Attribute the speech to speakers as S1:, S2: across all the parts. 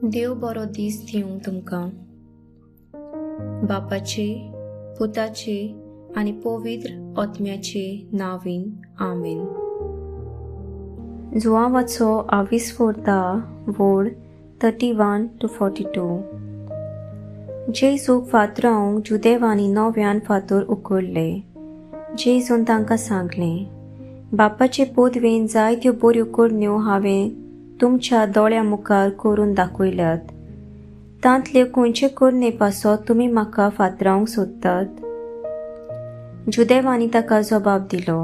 S1: देव बरो दीस दिवं तुमकां. बापाचे, पुताचे आनी पवित्र आत्म्याचे नांवान, आमेन. जुआंवाचो आविस्फोर्दा वोड 31 to 42. जेजूक फातरावंक जुदेवांनी नव्यान फातर उखल्ले. जेजून तांकां सांगलें, बापाचे पदवेन जायत्यो बऱ्यो करण्यो हांवें तुमच्या दोळ्या मुखार करून दाखयल्यात. तांतल्यो खंयचे करणे पासत तुमी म्हाका फातरावंक सोदतात? जुदेवांनी ताका जबाब दिलो,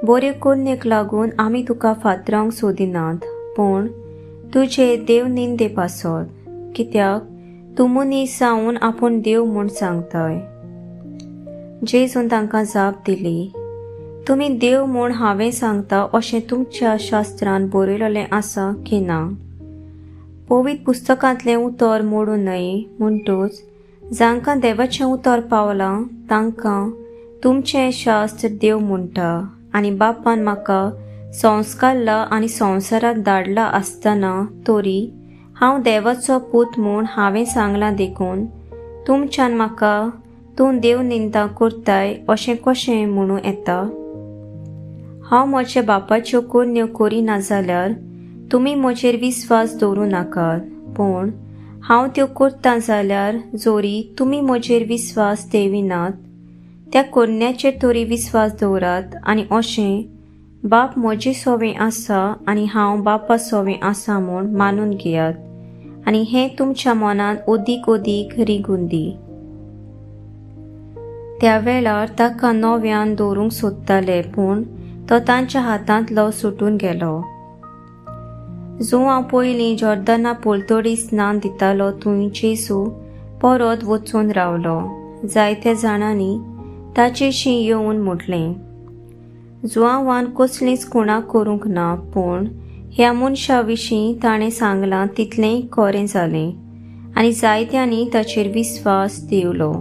S1: बऱ्यो करणेक लागून आमी तुका फातरावंक सोदिनात, पूण तुजे देव निंदे पासत, कित्याक तूं मनीस जावन आपूण देव म्हूण सांगताय. जेजून तांकां जाप दिली, तुमी देव म्हूण हांवें सांगता अशें तुमच्या शास्त्रान बरयलेलें आसा की ना? पवित्र पुस्तकांतलें उतर मोडूं न्हय म्हणटूच जांकां देवाचें उतर पावलां तांकां तुमचें शास्त्र देव म्हणटा. आनी बापान म्हाका संस्कारला आनी संवसारांत धाडला आसतना तरी हांव देवाचो पूत म्हूण हांवें सांगलां देखून तुमच्यान म्हाका तूं देव निंदा करताय अशें कशें म्हणूं येता? हांव म्हज्या बापाच्यो करण्यो करिना जाल्यार तुमी म्हजेर विस्वास दवरूं नाकात, पूण हांव त्यो करतां जाल्यार जोरी तुमी म्हजेर विस्वास दवरिनात त्या करण्याचेर तरी विस्वास दवरात. आनी अशें बाप म्हजे सोवें आसा आनी हांव बापा सोवें आसा म्हूण मानून घेयात, आनी हें तुमच्या मनांत अदीक अदीक रिगून दी. त्या वेळार ताका नव्यान दवरूंक सोदताले, पूण तो तांच्या हातांतलो सुटून गेलो. जुआंव पयलीं जॉर्दना पलतडी स्नान दितालो थंय जेजू परत वचून रावलो. जायत्या जाणांनी ताचेशी येवन म्हटलें, जुआंवान कसलींच खुणां करूंक ना, पूण ह्या मनशा विशीं ताणें सांगलां तितलेंय खरें जालें, आनी जायत्यांनी ताचेर विस्वास दवरलो.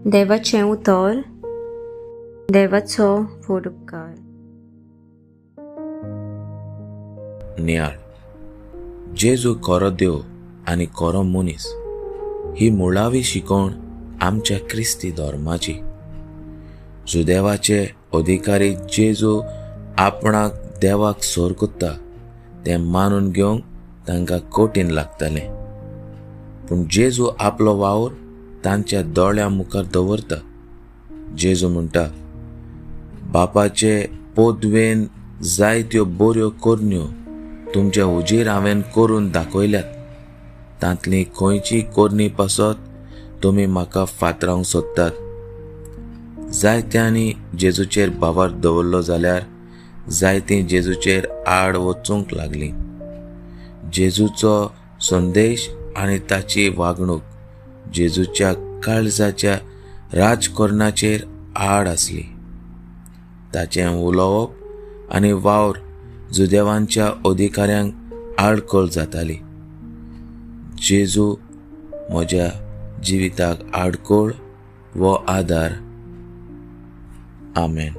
S1: देवाचें उतर. देवाचो व्हड उपकार.
S2: नियाळ. जेजू खरो देव आनी खरो मनीस ही मुळावी शिकवण आमच्या क्रिस्ती धर्माची. जुदेवाचे अधिकारी जेजू आपणाक देवाक सोर करता तें मानून घेवंक तांकां कठीण लागतालें, पूण जेजू आपलो वावर तांच्या दोळ्या मुखार दवरता. जेजू म्हणटा, बापाचे पदवेन जायत्यो बऱ्यो करण्यो तुमच्या हुजीर हांवें करून दाखयल्यात, तांतली खंयची करणी पासत तुमी म्हाका फातरावंक सोदतात? जायत्यांनी जेजूचेर भावार्थ दवरलो जाल्यार जायतीं जेजूचेर आड वचूंक लागलीं. जेजूचो संदेश आनी ताची वागणूक जेजूच्या काळजाच्या राजकारणाचेर आड आसली. ताचें उलोवप आनी वावर जुदेवांच्या अधिकाऱ्यांक आडखळ जाताली. जेजू म्हज्या जिविताक आडखळ वो आदार. आमेन.